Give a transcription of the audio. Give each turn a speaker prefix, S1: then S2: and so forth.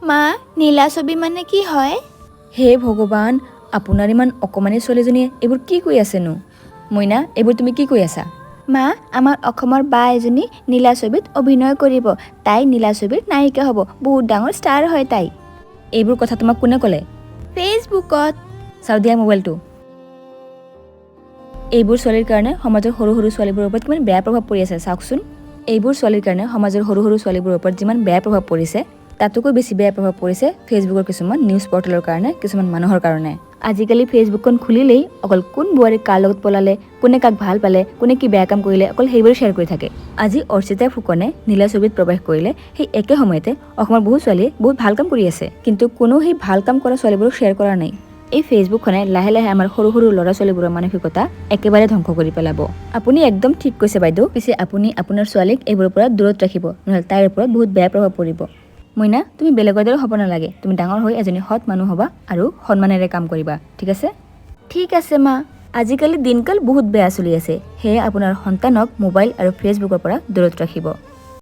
S1: মা, নীলা ছবি মানে কি হয়?
S2: হে ভগৱান, আপোনাৰ ইমান অকণমানি ছোৱালীজনীয়ে এইবোৰ কি কৈ আছেনো? মইনা, এইবোৰ তুমি কি কৈ আছা?
S1: মা, আমাৰ অসমৰ বা এজনী নীলা ছবিত অভিনয় কৰিব। তাই নীলা ছবিৰ নায়িকা হ'ব। বহুত ডাঙৰ ষ্টাৰ হয় তাই।
S2: এইবোৰ কথা তোমাক কোনে ক'লে?
S1: ফেচবুকত।
S2: চাওঁ দিয়া মোবাইলটো। এইবোৰ ছোৱালীৰ কাৰণে সমাজৰ সৰু সৰু ছোৱালীবোৰৰ ওপৰত কিমান বেয়া প্ৰভাৱ পৰি আছে চাওকচোন। এইবোৰ ছোৱালীৰ কাৰণে সমাজৰ সৰু সৰু ছোৱালীবোৰৰ ওপৰত যিমান বেয়া প্ৰভাৱ পৰিছে, তাতোকৈ বেছি বেয়া প্ৰভাৱ পৰিছে ফেচবুকৰ কিছুমান নিউজ পৰ্টেলৰ কাৰণে, কিছুমান মানুহৰ কাৰণে। আজিকালি ফেচবুকখন খুলিলেই অকল কোন বোৱাৰী কাৰ লগত পলালে, কোনে কাক ভাল পালে, কোনে কি বেয়া কাম কৰিলে, অকল সেইবোৰে শ্বেয়াৰ কৰি থাকে। আজি অৰ্চিতা ফুকনে নীলা ছবিত প্ৰৱেশ কৰিলে, সেই একে সময়তে অসমৰ বহুত ছোৱালীয়ে বহুত ভাল কাম কৰি আছে, কিন্তু কোনো সেই ভাল কাম কৰা ছোৱালীবোৰক শ্বেয়াৰ কৰা নাই। এই ফেচবুকখনে লাহে লাহে আমাৰ সৰু সৰু ল'ৰা ছোৱালীবোৰৰ মানসিকতা একেবাৰে ধ্বংস কৰি পেলাব। আপুনি একদম ঠিক কৈছে বাইদেউ। পিছে আপুনি আপোনাৰ ছোৱালীক এইবোৰৰ পৰা দূৰত ৰাখিব, নহ'লে তাইৰ ওপৰত বহুত বেয়া প্ৰভাৱ পৰিব। মইনা, তুমি বেলেগৰ দৰে হ'ব নালাগে। তুমি ডাঙৰ হৈ এজনী সৎ মানুহ হ'বা আৰু সন্মানেৰে কাম কৰিবা, ঠিক আছে?
S1: ঠিক আছে মা।
S2: আজিকালি দিনকাল বহুত বেয়া চলি আছে, সেয়ে আপোনাৰ সন্তানক মোবাইল আৰু ফেচবুকৰ পৰা দূৰত ৰাখিব।